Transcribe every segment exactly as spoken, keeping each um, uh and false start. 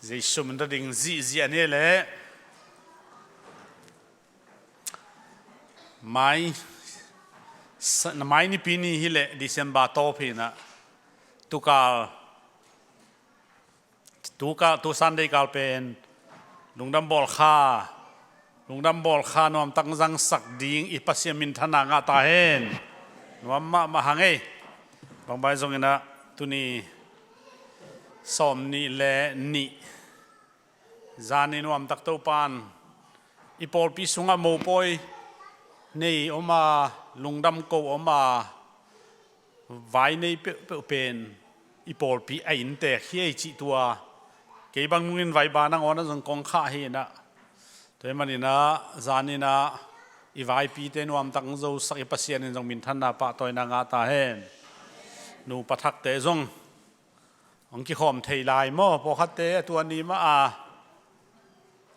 Jesu min tawh ding zihziah ni leh mai, sa-, mai nipi ni hi leh December tawp hi inah, tukal, tukal, tu Sunday kal pen lungdam bawl kha, lungdam bawl kha nuamtak zangsak ding i Pasian minthanna ngah ta hen. Nuam mahmah hang ei. Bangbai zong inah tuni sawm nih le nih zan i nuamtak Topan i pawlpi sungah mopawi nei om a, lungdam ko om a, vai nei peuhpeuh pen i pawlpi a inntek hi ei cih tua kei bang nungin vai ba nangawn ah zong kong khah hi inah, tua hi man inah zan inah i vaipite nuamtak zosak i Pasian in zong minthanna pahtawina ngah ta hen. Nupa thakte zong hong kikhawm thei lai maw? Pawlkhatte a tua ni mah a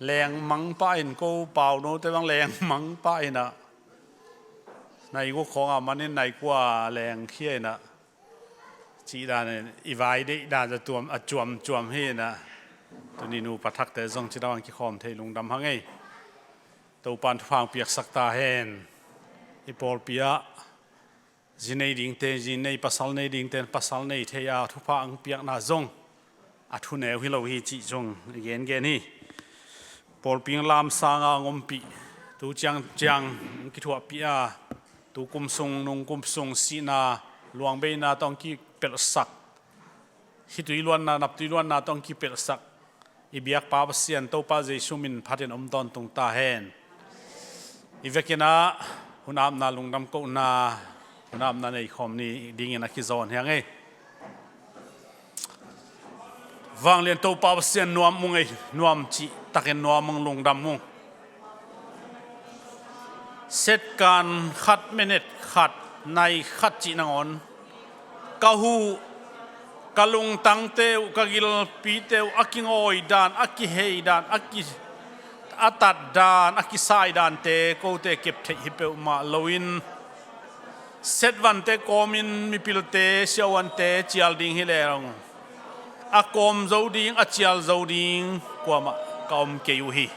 lengmang pah in, ko paunote bang lengmang pah inah, nai guk khawng a manin nai kua lengkhia inah, cih dan in i vai deih dan a tuam, a cuamcuam hi inah, tuni nupa thakte zong cidam hong kikhawm thei lungdam hang ei. Topan thupha hong piaksak ta hen. I pawlpi ah zi nei dingte zi nei, pasal nei dingte pasal nei thei a, thupha hong piakna zong a thuneu hi lo hi cih zong i gengen hi. Pawlpi lamsang a hong ompih, tu ciangciang hong kithuahpih a, tu kum sung, nung kum sung sihna, luangbeina tawh hong kipelhsak, hitui luanna, naptui luanna tawh hong kipelhsak i biakpa Pasian Topa Jesu min phatin om tawntung ta hen. I vekin ah hun apna, lungdam kohna, hun apna nei khawm ni dingin a kizawn hi hang ei. Vanglian Topa Pasian, nuam ung ei, nuam cih takin nuam ung, lungdam ung. Setkan khat, minute khat, nai khat cih nangawn ka huh, ka lungtangte uh, ka gilpite uh a kingawi dan, a kihei dan, a ki, a tat dan, a kisai dante kote kep theih hi peuhmah loin, setvante kawmin mipilte, siavuante cial ding hi leng a kawm zo ding, a cial zo ding kuamah ka om kei uh hi.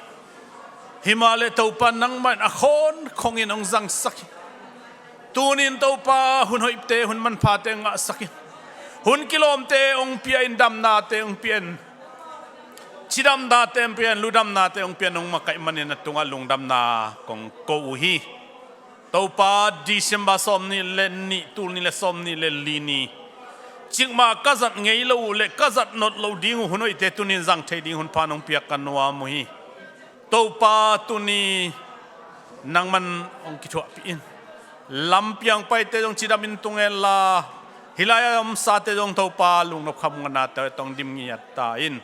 Himahleh Topa, nangmah in a khawnkhongin hong zangsak hi. Tunin Topa, hun hoihte, hun manphate hong ngahsak in, hun kilawmte hong pia in, damnate hong pia in, cidamnate hong pia in, ludamnate hong pia in, hong makaih manin a tungah lungdamna kong ko uh hi. Topa, December sawm nih le nih, tul nih le sawm nih le li ni, cikmah ka zat ngei lo uh le ka zat nop lo ding uh hun hoihte tunin zang thei ding hun pha nong piak ka nuam uh hi. Topa, tuni nangman hong kithuahpih in. Lampiang paite zong cidamin tung hen la, hih lai-a omsate zong Topa, lungnop khamnate tawh hong dim ngiat ta in.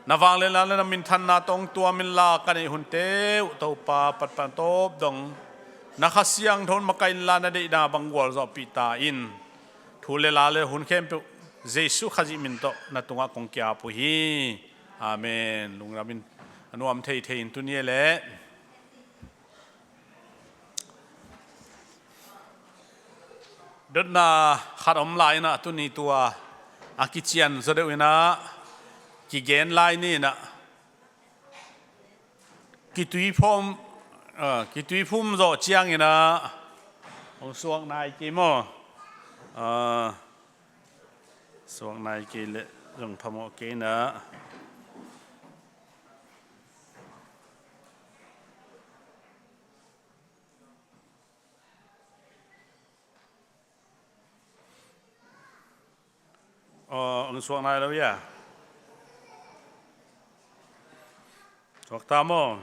Na vanglian le na minthanna tawh hong tuam inla, ka neih hunte uh Topa, patpat tawp dong na Kha Siangtho in makaih inla, na deihna bang gualzawhpih ta in. Thu le la le hun khempeuh Jesu Khazih min tawh na tungah kong ki-ap uh hi. Amen. Lungdamin a nuam theithei in tuni e leh dotna khat om lai inah, tuni tua a kician zaw deuh inah kigen lai ni inah, kituiphum, ah, kituiphum zawh ciang inah hong suak nai kei maw? Ah, suak nai kei leh zong phamawh kei inah. Aw, hong suak nai lo ia? Suak ta maw?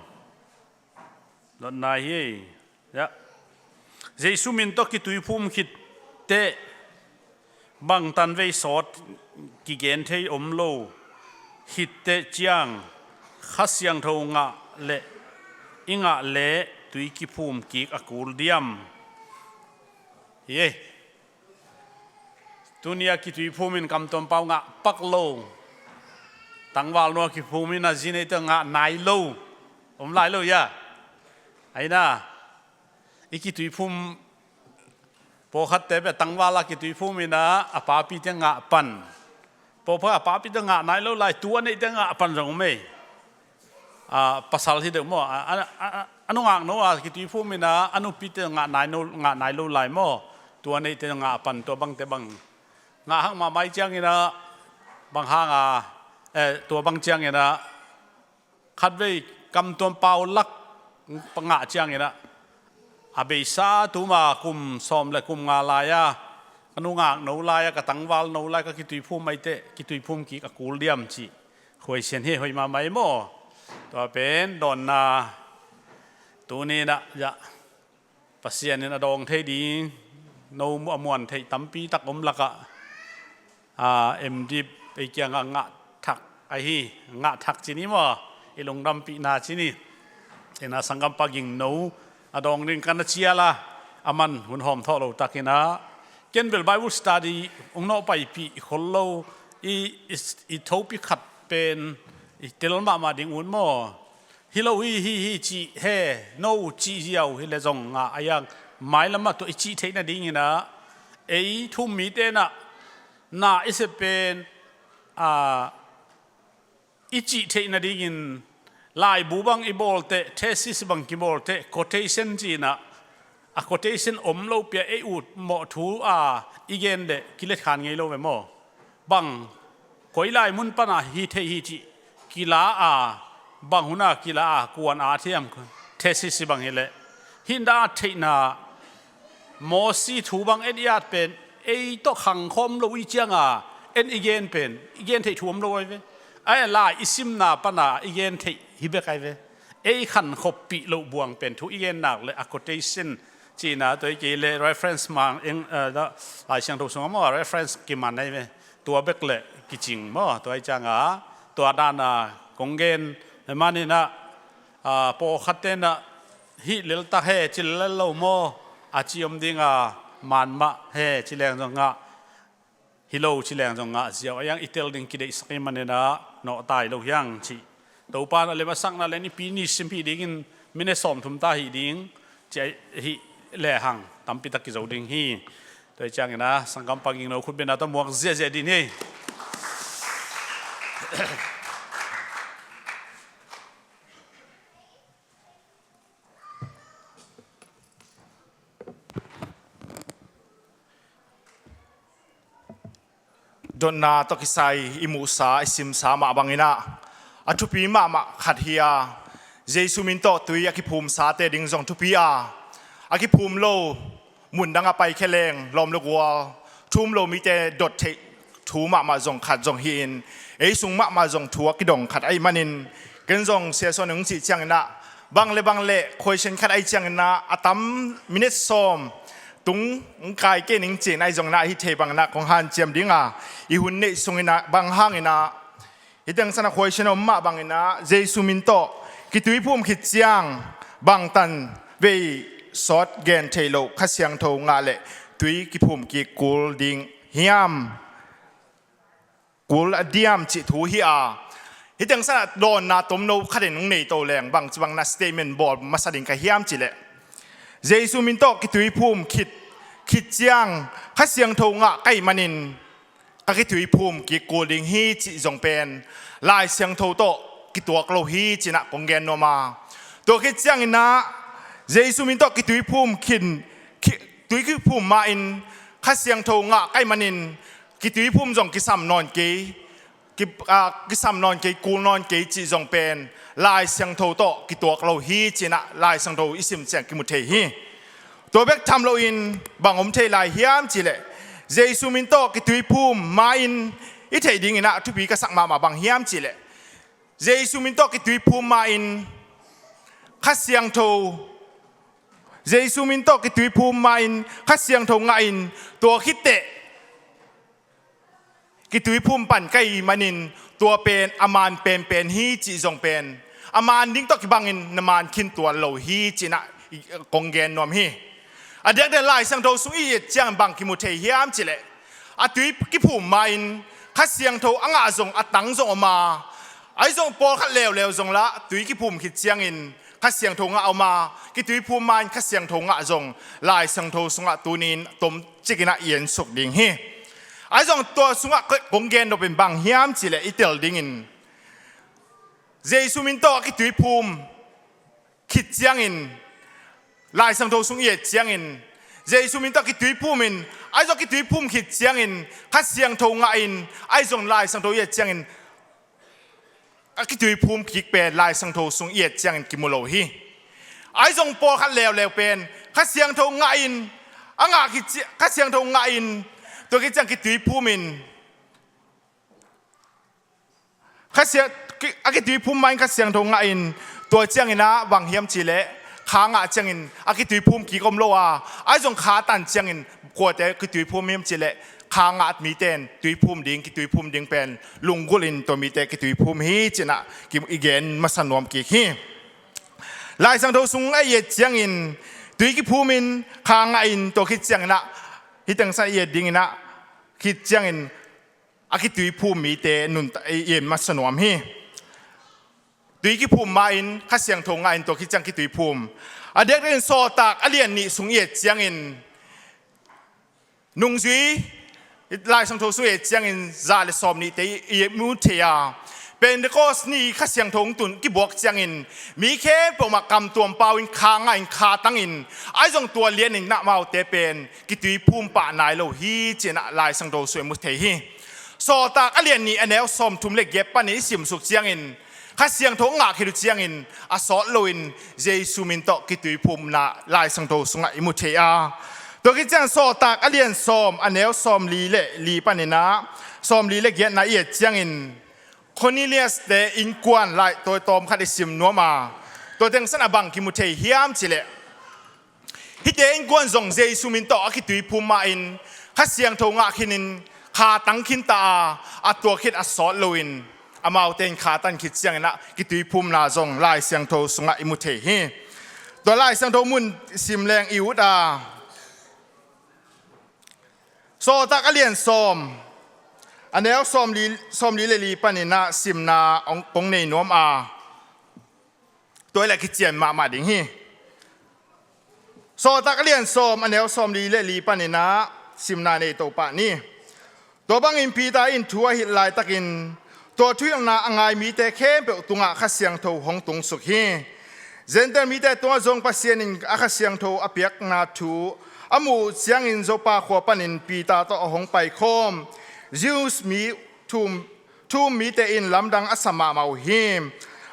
Dot nai hi. Ia. Jesu min tawh kituiphum khit teh bang tanvei sawt kigen thei om lo. Khit teh ciang Kha Siangtho ngah leh, i ngah leh tui kiphum kik a kul diam? Hi ei. Tuni a kituiphum in kamtuam pau ngah pak lo. Tangval nua kiphum in a zi neite ngah nai lo. Om lai lo ia? Aina, i kituiphum, pawlkhatte bia tangval a kituiphum inah a papite ngah pan. Pawlkhat a papite ngah nai lo lai, tu a neihte ngah pan zong om ei. A, pasal hi deuh maw? A, a, a, a, a nungak no a kituiphum in a, a nupite ngah nai no, ngah nai lo lai maw? Tu a neihte ngah pan, tua bangte bang ngah hang mahmah ciangin a, bang hang a, eh, tua bang ciangin a, khatvei kamtuam pau lak ngah ciangin a, a beisa tuma kum sawm le kum nga lai-a ka nungak no lai-a, ka tangval no lai, ka kituiphum maite, kituiphum kik a kul diam cih khuaisian hi. Hoih mahmah ei maw? Tua pen dawnna. Tuni in a, ya, Pasian in a dawng thei ding, no a muan theih tampi tak om lakah, a, M Div ei kiangah ngah thak ahi, ngah thak ci ni maw, i lungdampihna ci ni. Ina, sanggampa Ging No a dawng ding ka na cial a, a man hun hawm thawh lo takin a, ken bel Bible study ong nawh paipih khol lo, i, i, i thopi khat pen i tel mahmah ding ut maw? Hi lo hi, hi, hi cih he, no cih ziau hi le zong ngah a, yang mailamah tua i cih theih nadingin a, ei thu-um mite in a, na i sep pen, a, i cih theih nadingin laibu bang i bawl teh, thesis bang kibawl teh, quotation ci-in a, a quotation om lo pi-a ei ut mawh thu a i gen leh kiletkhan ngei lo ve maw? Bang koi lai mun pana hi thei hi cih kila a, bang hun a kila a, kuan a thiam, thesis bang hi leh, hih dan a theihna, Mosi thu bang en i at pen, ei tawh khangkhawm lo i cianga en i gen pen, i gen theih thu om lo ai ve. Ai lai i simna pana i gen theih hi bek ai ve. Ei khankhawppih loh buang pen thu i gen nak le a quotation ci-in a, tua i kei le reference mang eng, eh, da, Lai Siangtho sungah maw, reference kiman ai ve. Tua bek le kicing maw, tua i cianga, tua dan a kong gen, manin a, a, pawlkhatte in a, hih leltak he, ci lel lo maw, a ci om ding a, man mah he, ci leng zong ngah, hi lo ci leng zong ngah ziau a, yang i tel ding kideihsak i manin a, nawh tai lo hiang ci. Topa in a lem a sakna le nipi ni sim hi dingin, minute sawmthum ta hi ding, ci a hih lehang tampi tak kizo ding hi. Tua i ciangin a, sanggampa Ging No khutbetna tawh muak ziahziah ding hi. Dotna tawh kisai i muhsa, i simsa mah bangin a, a thupi mahmah khat hi a, Jesu min tawh tui a kiphumsate ding zong thupi a, a kiphum lo, mun dang a paikhia leng, lawm le gual, thu-um lo mite dot theih thu mahmah zong khat zong hi-in, ei sung mahmah zong thu a kidong khat ahih manin, ken zong Sia Suan in hong cih ciangin a, bang le bang le khuaisian khat ahih ciangin a, a tam minute sawm tung hong kai kei ning ci-in a, ahi zongin a, ahi thei bangin a kong hanciam ding a, i hun neih sungin a, bang hangin a, hih teng san a khuaisian om mah bangin a, Jesu min tawh kituiphum khit ciang bangtan vei sawt gen theih loh Kha Siangtho ngah leh tui kiphum kik kul ding hiam? Kul a diam cih thu hi a, hih teng san a dawnna tomno khat in hong nei to leng, bangci bangin a statement bawl masa ding ka hiam cih leh, Jesu min tawh kituiphum khit, khit ciang Kha Siangtho ngah ka hih manin, ka kituiphum kik kul ding hi cih zong pen Lai Siangtho tawh kituak lo hi ci-in a kong gen nuam a. Tua khit ciangin a, Jesu min tawh kituiphum khin, khi, tui kiphum ma-in Kha Siangtho ngah ka hih manin kituiphum zong kisam nawn kei, ki, a, kisam nawn kei, kul nawn kei cih zong pen Lai Siangtho tawh kituak lo hi ci-in a Lai Siangtho i sim ciang kimu thei hi. Tua bek tham loin bang om thei lai hiam cih leh, Jesu min tawh kituiphum ma-in i theih dingin a thupi ka sak mahmah bang hiam cih leh, Jesu min tawh kituiphum ma-in Kha Siangtho, Jesu min tawh kituiphum ma-in Kha Siangtho ngah in, tua khit teh kituiphum pan ka hih manin tua pen a man penpen hi cih zong pen, a man ding tawh kibangin na man khin tuan lo hi ci-in a kong gen nuam hi. A diakdiak Lai Siangtho sung i et ciang bang kimu thei hiam cih leh, a tui kiphum ma-in Kha Siangtho a ngah zong, a tang zong om a, ahi zong pawlkhat leuleu zong lah tui kiphum khit ciangin Kha Siangtho ngah om a, kituiphum ma-in Kha Siangtho ngah zong Lai Siangtho sungah tuni-in tom cikin a i ensuk ding hi. Ahi zong tua sungah kong gen nop in bang hiam cih leh i tel dingin Jesu min tawh a kituiphum khit ciangin, Lai Siangtho sung i et ciangin, Jesu min tawh a kituiphum in, ahi zong kituiphum khit ciangin Kha Siangtho ngah in, ahi zong Lai Siangtho i et ciangin a kituiphum kik pen Lai Siangtho sung i et ciangin kimu lo hi. Ahi zong pawlkhat leuleu pen Kha Siangtho ngah in, a ngah khit cia-, Kha Siangtho ngah in, tua khit ciang kituiphum in, Kha Siang-, ki-, a kituiphum mah in Kha Siangtho ngah in, tua ciangin ah bang hiam cih leh kha ngah ciangin a kituiphum kik om lo a, ahi zong kha tan ciangin kuate kituiphum hiam cih leh kha ngah mite in tuiphum ding, kituiphum ding pen lunggulh in tua mite kituiphum hi ci-in ah ki-, i gen masa nuam kik hi. Lai Siangtho sung a i et ciangin tui kiphum in kha ngah in tua khit ciangin ah, hih teng sungah i et dingin ah, khit ciangin a kituiphum mite nuntak i, i en masa nuam hi. Tui kiphum mah in Kha Siangtho ngah in tua khit ciang kituiphum. A diakdiakin Sawltak a lian nih sung i et ciangin, nungzui Lai Siangtho sung i et ciangin za le sawm nihte i, i mu thei a, Pentecost ni Kha Siangtho hong tun kibuak ciangin mi khempeuh mah kam tuam pau in kha ngah in kha tang in, ahi zong tua lian in ah amaute pen kituiphum pah nai lo hi ci-in ah Lai Siangtho sung i mu thei hi. Sawltak a lian nih a neu sawmthum le giat panin i simsuk ciangin, Kha Siangtho ngah khit uh ciangin a sawt loin Jesu min tawh kituiphumna Lai Siangtho sungah i mu thei a. Tua khit ciang Sawltak a lian sawm a neu sawmli le li panin ah sawmli le giatna i et ciangin Cornelius te innkuan lai tawi tawm khat i sim nuam a, tua teng sungah bang kimu thei hiam cih leh, hihte innkuan zong Jesu min tawh a kituiphum mah in Kha Siangtho ngah khinin kha tang khin ta a, a tua khit a sawt loin amaute in kha tan khit ciangin ah kituiphumna zong Lai Siangtho sungah i mu thei hi. Tua Lai Siangtho mun sim leng i ut a, Sawltak a lian sawm a neu sawmli, sawmli le li panin ah simna hong, kong nei nuam a, tua i leh kician mahmah ding hi. Sawltak a lian sawm a neu sawmli le li panin ah simna nei to pah ni. Tua bangin Peter in thu a hilh laitakin tua thuhilhna a ngai mite khempeuh tungah Kha Siangtho hong tungsuk hi. Gentail mite tungah zong Pasian in a Kha Siangtho a piakna thu a muh uh ciangin Joppa khua panin Peter tawh a hong paikhawm Jews mi thum thu-um mite in lamdang a sa mahmah uh hi.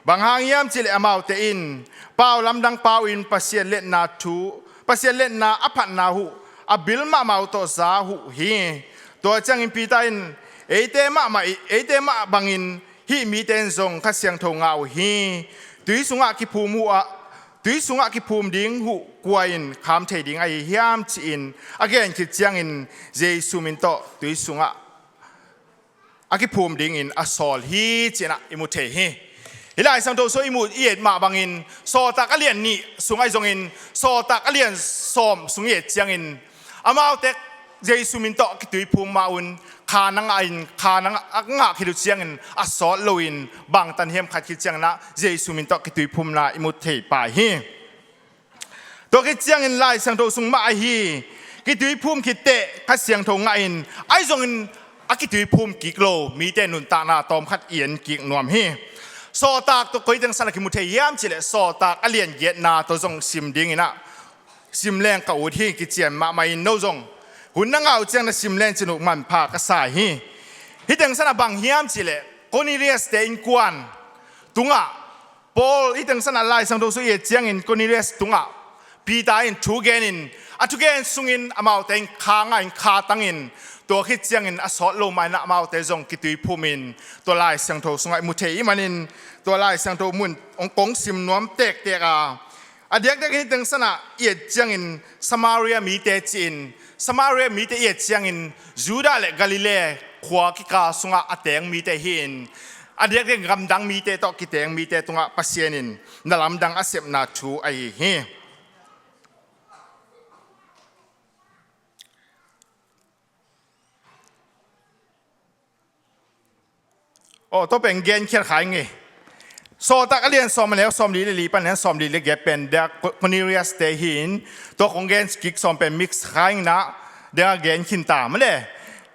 Bang hang hiam cih leh amaute in pau lamdang pau in Pasian liatna thu, Pasian liatna a phatna uh a bil mahmah uh tawh za uh hi. Tua ciangin Peter in, eite mahmah i, eite mah bangin hih mite in zong Kha Siangtho ngah uh hi. Tui sungah kiphum uh a, tui sungah kiphum ding uh kua in kham thei ding ahi hiam ci-in a gen khit ciangin Jesu min tawh tui sungah a kiphum dingin a sawl hi ci-in ah i mu thei hi. Hih Lai Siangtho sung i mu i et mah bangin Sawltak a lian nih sung ahi zongin Sawltak a lian sawm sung i et ciangin amaute Jesu min tawh kituiphum mah un kha na ngah in kha na ngah, a ngah khit uh ciangin a sawt loin bangtan hiam khat khit ciangin ah Jesu min tawh kituiphumna i mu thei pah hi. Tua khit ciangin Lai Siangtho sung mah ahi, kituiphum khit teh Kha Siangtho ngah in, ahi zongin a kituiphum kik lo mite nuntakna tawmkhat i en kik nuam hi. Sawltak tawh koi teng sungah kimu thei hiam cih leh Sawltak a lian giatna tawh zong sim dingin ah sim leng ka ut hi, kician mahmah in no zong hun na ngah uh ciang na sim leng cin uh manpha ka sa hi. Hih teng sungah bang hiam cih leh Cornelius te innkuan tungah Paul hih teng sungah Lai Siangtho sung i et ciangin Cornelius tungah Peter in thu gen in, a thugen sungin amaute in kha ngah in kha tang in, tua khit ciangin a sawt lo mah in amaute zong kituiphum in, tua Lai Siangtho sungah i mu thei i hih manin tua Lai Siangtho mun hong kong sim nuam tektek a, a diakdiak hih teng sungah i et ciangin Samaria mite ci-in, Samaria mite i et ciangin Judah le Galilee khua kikal sungah a teng mite hi-in, a diakdiak gamdang mite tawh kiteng mite tungah Pasian in na lamdang a sepna thu ahi hi. Aw, tua pen genkhiat kha ing ei. Sawltak a lian sawm a neu sawmli le li pan a neu sawmli le giat pen dia Cornelius te hi-in, tua kong gen kik sawm pen mix kha ing na, dia gen khin ta mah le.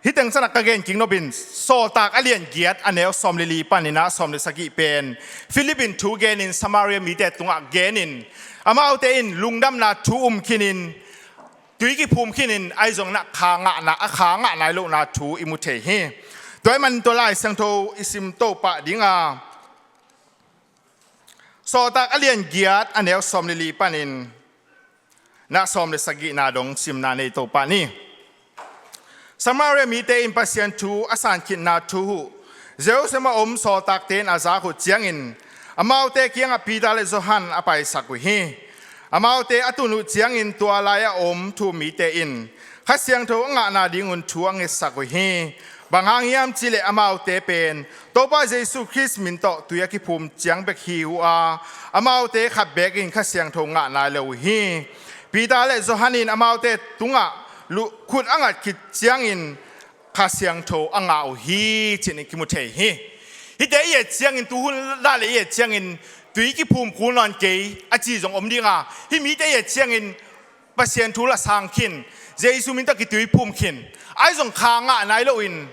Hih teng sanah ka gen kik nopin, Sawltak a lian giat a neu sawm le li panin ah sawm le sagih pen Philip in thu genin Samaria mite tungah genin, amaute in lungdamna thu um khinin, tui kiphum khinin, ahi zongin ah kha ngahna, a kha ngah nai lohna thu i mu thei hi. Tua ahih manin tua Lai Siangtho i sim to pah ding a, Sawltak a lian giat a neu sawm le li panin na sawm le sagihna dong simna nei to pah ni. Samaria mite in Pasian thu a sankhitna thu uh Jerusalem a om sawltakte in a zak uh ciangin, amaute kiangah Peter le Johan a paisak uh hi. Amaute a tun uh ciangin tua lai-a om thu mite in Kha Siangtho a ngahna dingun thu a ngetsak uh hi. Bang hang hiam cihleh amaute pen Topa Jesu Khrist min tawh tui a kiphum ciang bek hi uh a, amaute khat bekin Kha Siangtho ngah nai lo uh hi. Peter le Johan in amaute tungah lu-, khut a ngat khit ciangin Kha Siangtho a ngah uh hi, ci-in i kimu thei hi. Hihte i et ciangin, tuhun dah le i et ciangin, tui kiphum kul nawn kei a ci zong om ding a, hih mite i et ciangin Pasian thu la sang khin, Jesu min tawh kitui phum khin, ahi zong kha ngah nai loin,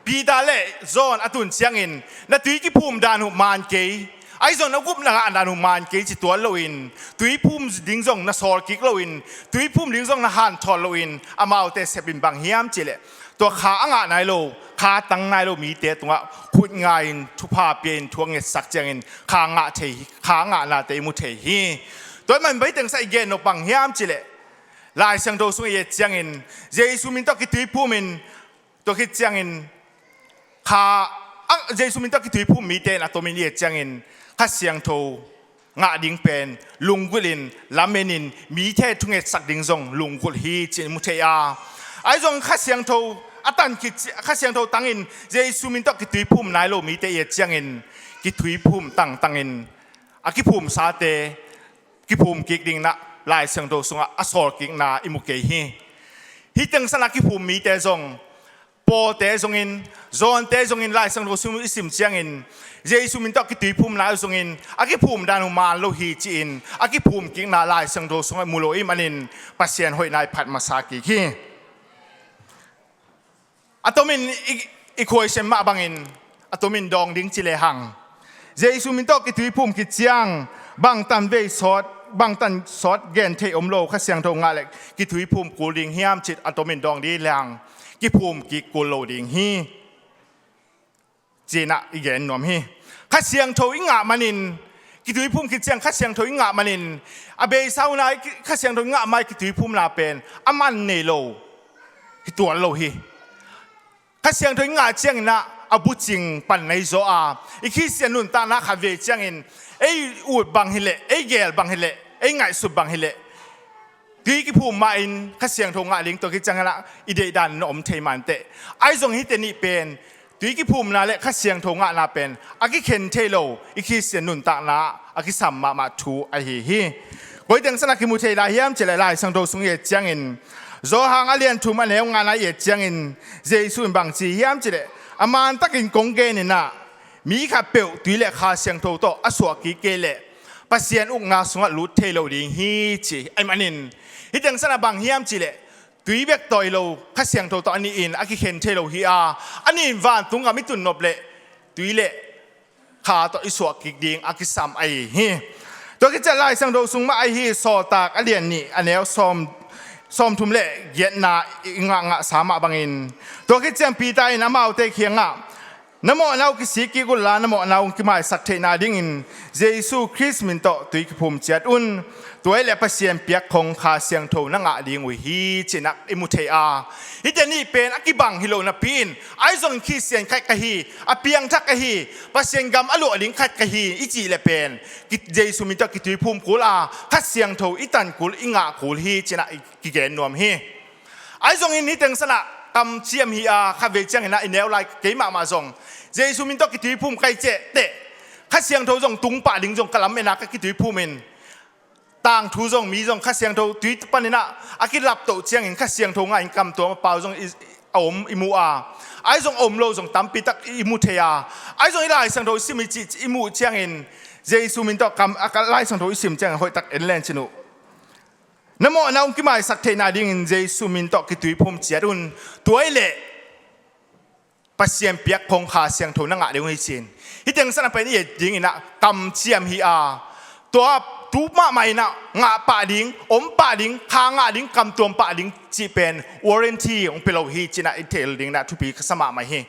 Peter le John a tun ciangin, na tui kiphum dan uh man kei, ahi zong na gupna ngah dan uh man kei ci tuan loin, tui phum ding zong na sawl kik loin, tui phum ding zong na hanthawn loin, amaute sepin bang hiam cihleh, tua kha a ngah nai lo, kha tang nai lo mite tungah khut nga-in, thupha pia-in, thu a ngetsak ciangin kha ngah thei, kha ngahnate i mu thei hi. Tua ahih manin bang hih teng sa i gen nop bang hiam cihleh, Lai Siangtho sung i et ciangin, Jesu min tawh kitui phum in, tua khit ciangin, kha, a, Jesu min tawh kitui phum mite in a tomin i et ciangin, Kha Siangtho ngah ding pen lunggulh in, lamenin, mite thu ngetsak ding zong lunggulh hi, ci-in mu thei a. Ahi zong Kha Siangtho a tan khit ci-, Kha Siangtho tangin Jesu min tawh kitui phum nai lo mite i et ciangin, kitui phum tangtangin, a kiphumsate kiphum kik ding in ah Lai Siangtho sungah a sawl kikna i mu kei hi. Hih teng sanah kiphum mite zong, Pawlte zongin, Johnte zongin Lai Siangtho sung i sim ciangin, Jesu min tawh kitui phum nai uh zongin, a kiphum dan uh man lo hi ci-in, a kiphum kikna Lai Siangtho sungah mu lo ahih manin, Pasian hoihna i phat masa kik hi. A tomin i, i khuaisiam mah bangin, a tomin dawng ding ci lehang, Jesu min tawh kitui phum khit ciang, bangtan vei sawt, bangtan sawt gen theih om lo, Kha Siangtho ngah le kitui phum kul ding hiam cih a tomin dawng ding lehang, kiphum kik kul lo ding hi, ci-in ah i gen nuam hi. Kha Siangtho i ngah manin, kitui phum khit ciang Kha Siangtho i ngah manin, a beisa uh nai Kha Siangtho i ngah mai kitui phumna pen a man nei lo, hi tuan lo hi. Kha Siangtho i ngah ciangin ah a bucing pan nei zaw a, i Khristian nuntakna khat vei ciangin ei ut bang hileh, ei geel bang hileh, ei ngaihsut bang hileh, tui kiphum mahin Kha Siangtho ngah ding, tua khit ciangin ah i deihdan na om thei mah inteh. Ahi zong hihte nih pen, tui kiphumna le Kha Siangtho ngahna pen a kikhen thei lo, i Khristian nuntakna a kisam mahmah thu ahi hi. Koi teng sanah kimu thei lai hiam cihleh Lai Siangtho sung i et ciangin, Johan a lian thum a neu ngana i et ciangin, Jesu in bang ci hiam cihleh, a mantakin kong genin ah, mi khatpeuh tui le Kha Siangtho tawh a suah kik kei leh Pasian ukna sungah lut thei lo ding hi, ci ahih manin, hih teng sanah bang hiam cihleh, tui bek tawh hi lo, Kha Siangtho tawh a nih in a kikhen thei lo hi a, a nih in vantung gam i tun nop leh tui le Kha tawh i suah kik ding a kisam ahi hi. Tua khit ciang Lai Siangtho sung mah ahi hi, Sawltak a lian nih a neu sawm, sawmthum le giatna i ngah ngahsa mah bangin, tua khit ciang Peter in amaute kiangah, na mawhna uh kisik kik unla, na mawhna uh kimaisak theihna dingin Jesu Khrist min tawh tui kiphum ciat un. Tua hileh Pasian piak khong Kha Siangtho na ngah ding uh hi, ci-in ah i mu thei a. Hihte nih pen a kibang hi lo napi-in, ahi zongin Khristian khat ka hi, a piangthak ka hi, Pasian gam a luah ding khat ka hi i cih leh pen, ki-, Jesu min tawh kitui phum kul a, Kha Siangtho i tan kul, i ngah kul hi, ci-in ah i kigen nuam hi. Ahi zongin hih teng sanah kamciam hi a, khat vei ciangin ah i neu lai kei mahmah zong, Jesu min tawh kitui phum ka hih ciangteh, Kha Siangtho zong tung pah ding zong ka lam-en a, ka kitui phum in, tangthu zong, mi zong Kha Siangtho tui panin ah a kilaptoh ciangin Kha Siangtho ngahin kamtuam a pau zong i, a om i mu a, ahi zong a om lo zong tampi tak i mu thei a, ahi zong i Lai Siangtho i sim i cih, i muh ciangin, Jesu min tawh kam, a, Lai Siangtho i sim ciangin hoih tak en len cin uh. Na mawhna uh kimaisak theihna dingin Jesu min tawh kitui phum ciat un. Tua hileh Pasian piak khong Kha Siangtho na ngah ding uh hi ci-in. Hih teng sang a pen i et dingin ah kamciam hi a, tua tu mahmah in ah ngah pah ding, om pah ding, kha ngah ding, kamtuam pah ding cih pen warranty hong pia lo hi ci-in ah i theih dingin ah thupi ka sa mahmah hi.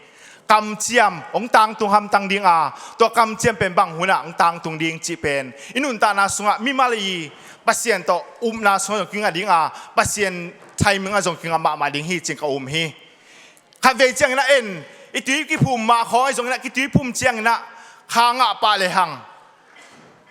Kamciam hong tangtung hamtang ding a, tua kamciam pen bang hun ah hong tangtung ding cih pen i nuntakna sungah mimal i Pasian tawh upna sungah zong kingah ding a, Pasian timing ah zong kingah mahmah ding hi ci-in ka um hi. Khatvei ciangin ah en, i tui kiphum mah khawng ahi zongin ah, kituiphum ciangin ah kha ngah pah lehang,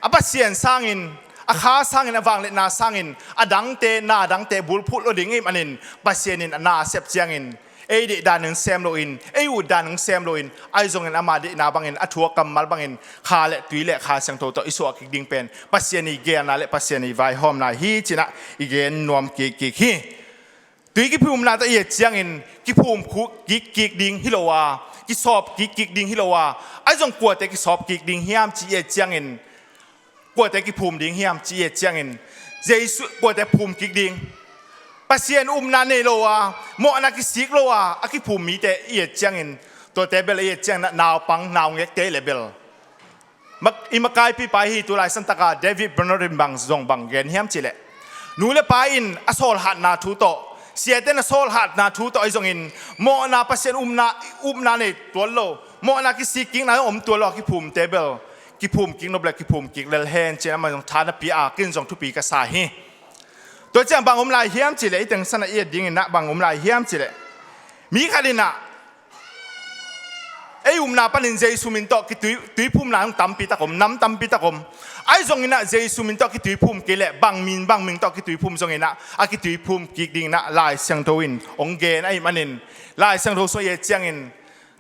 a Pasian sangin, a kha sangin, a vangliatna sangin a dangte, na dangte bulphuh lo ding ahih manin, Pasian in a na a sep ciangin ei deih dan in sem loin, ei ut dan in sem loin, ahi zongin ama deihna bangin, a thu a kammal bangin kha le tui le Kha Siangtho tawh i suah kik ding pen Pasian i geelna le Pasian i vaihawmna hi ci-in ah i gen nuam kikkik hi. Tui kiphumna tawh i et ciangin kiphum kikkik ding hi lo a, kisawp kikkik ding hi lo a, ahi zong kuate kisawp kik ding hiam cih i et ciangin, kuate kiphum ding hiam cih i et ciangin, Jesu kuate phum kik ding. Pasian upna nei lo a, mawhna kisik lo a, a kiphum mite i et ciangin, tuate bel i et ciangin ah naupang naungekte le bel. Mak-, i makaipipa hi tu lai santaka David Bernard in bang zong bang gen hiam cih leh, nu le pa in a sawlhatna thu tawh, siate in a sawlhatna thu tawh ahi zongin, mawhna Pasian upna, upna nei tuan lo, mawhna kisik kikna om tuan lo a kiphumte bel kiphum kik nop le kiphum kik lel hen ci-in amah zong tha na pia a, ken zong thupi ka sa hi. Tua ciang bang om lai hiam cih leh, i teng sang a i et dingin ah bang om lai hiam cih leh, mi khat in ah ei upna panin Jesu min tawh kitui, tuiphumna hong tampi tak om, nam tampi tak om. Ahi zongin ah Jesu min tawh kituiphum kei leh bang min bang min tawh kituiphum zongin ah a kituiphum kik dingin ah Lai Siangtho in hong gen ahih manin, Lai Siangtho sung i et ciangin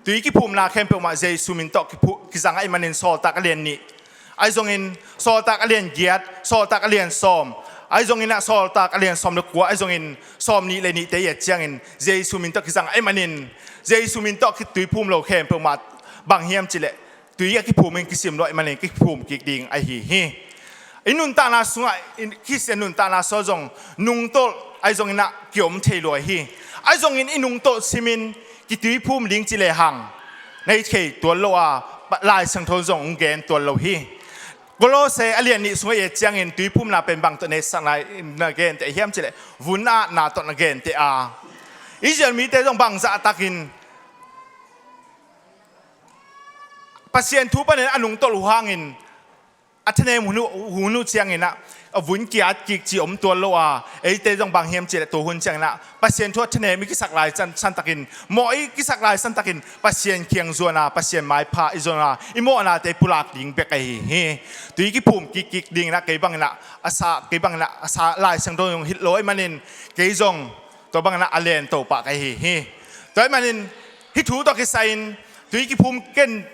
tui kiphumna khempeuh mah Jesu min tawh kiphu-, kizang ahih manin Sawltak a lian nih, ahi zongin Sawltak a lian giat, Sawltak a lian sawm, ahi zongin ah Sawltak a lian sawm le kua, ahi zongin sawm nih le nihte i et ciangin Jesu min tawh kizang ahih manin, Jesu min tawh kituiphum lo khempeuh mah bang hiam cih leh tui a kiphum in kisim lo ahih manin kiphum kik ding ahi hi. I nuntakna sungah, i Khristian nuntakna sungah zong nungtolh ahi zongin ah kiom thei lua hi. Ahi zongin i nungtolh simin kituiphum ding ci lehang na hi thei tuan lo a, Lai Siangtho zong hong gen tuan lo hi. Kolose a lian nih sungah i et ciangin tuiphumna pen bang tawh na etsakna na genteh hiam cih leh, vun a atna tawh na genteh a, Israel mite zong bangzah takin Pasian thu panin a nungtolh uh hangin a thanem hun uh, hun uh ciangin ah a vun ki-at kik ci om tuan lo a, eite zong bang hiam cih leh tua hun ciangin ah Pasian thu a thanem i kisak lai san, santakin, mawh i kisak lai santakin Pasian kiang zuan a, Pasian maipha i zuan a, i mawhnate pulak ding bek ahi hi. Tui kiphum kikkik dingin ah kei bangin ah a sa, kei bangin ah a sa, Lai Siangtho zong hilh lo ahih manin kei zong tua bangin ah a len to pah ka hi hi. Tua ahih manin hih thu tawh kisai-in tui kiphum ken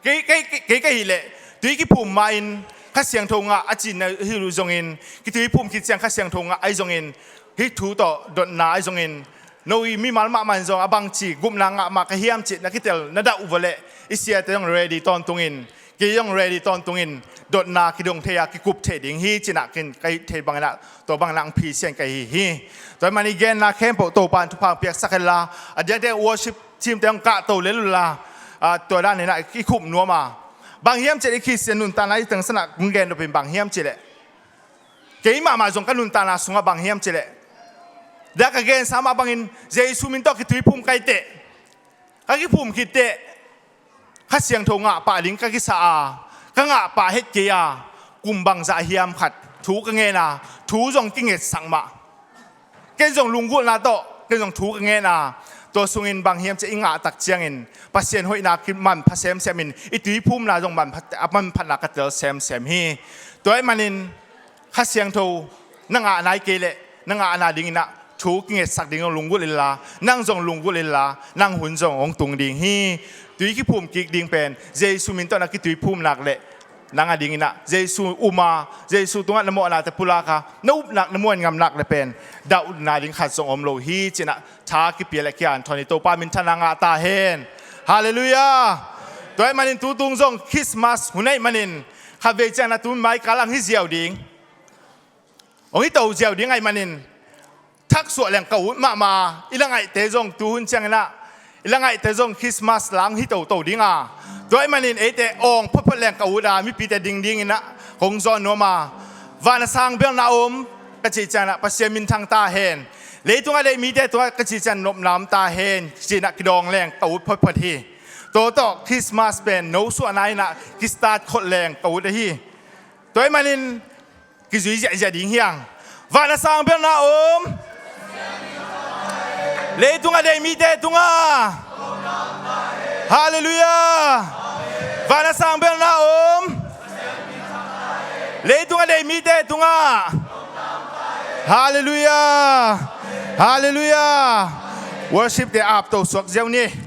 kei, kei, kei, kei ka hih leh tui kiphum mah-in Kha Siangtho ngah a cihna hi uh zongin, kituiphum khit ciang Kha Siangtho ngah ahi zongin, hih thu tawh dotna ahi zongin, no i mimal mahmah in zong a bangci gupna ngah mah ka hiam cih na kitel na dah uh vawleh, i siate zong ready tawntungin, kei zong ready tawntungin, dotna kidong thei a kikup thei ding hi cih na ken ka hih thei bangin ah tua bangin ah hong phisian ka hi hi. Tua ahih manin i genna khempeuh Topa in thupha hong piaksak hen la, a diakdiak worship team te hong kahto lel uh la, ah, tua danin ah i khup nuam a. Bang hiam cih leh i Khristian nuntakna i teng sang ah kong gen nop in bang hiam cih leh, kei mahmah zong ka nuntakna sungah bang hiam cih leh, tua ka gensa mah bangin Jesu min tawh kituiphum ka hih teh, ka kiphum khit teh Kha Siangtho ngah pah ding ka kisa a, ka ngah pah het kei a, kum bangzah hiam khat thu ka ngen a, thu zong kingetsak mah. Ken zong lunggulhna tawh ken zong thu ka ngen a, tua sungin bang hiam cih i ngah tak ciangin Pasian hoihna kimanpha semsem in i tuiphumna zong manpha, a manphatna ka tel semsem hi. Tua ahih manin Kha Siangtho na ngah nai kei leh na ngahna dingin ah thu kingetsak ding zong lunggulh inla, nang zong lunggulh inla, nang hun zong hong tung ding hi. Tui kiphum kik ding pen Jesu min tawh na kituiphum nak leh nang a dingin ah Jesu um a, Jesu tungah na mawhna te pulak a, na upna, na muan ngam nak leh pen dah utna ding khat zong om lo hi cih na tha kipia le kian thawn hi. Topa minthanna ngah ta hen. Halleluiah. Tua ahih manin tutung zong Christmas hun ahih manin khatvei ciang na tu maikal ang hi ziau ding, hong hi to ziau ding ahih manin thaksuah leng ka ut mahmah a, i la ngaihte zong tuhun ciangin ah I la ngaihte zong Christmas lang hi toto ding a, tua ahih manin eite awng photphot leng ka ut a, mipite ding dingin ah kong zawn nuam a, van a sang bel na om ka cih ciangin ah Pasian minthang ta hen. Leitung a deih mite tungah ka cih ciang nopna om ta hen ci-in ah kidawng leng ka ut photphot hi. Tua tawh Christmas pen nosuahna in ah kistart khol leng ka ut ahi. Tua ahih manin kizui ziahziah ding hi hang. Van a sang bel na om. Leitung a deih mite tungah. Halleluiah. Van a sang bel na om. Leitung a deih mite tungah. Halleluiah. Halleluiah. Worship te apto suak ziau ni.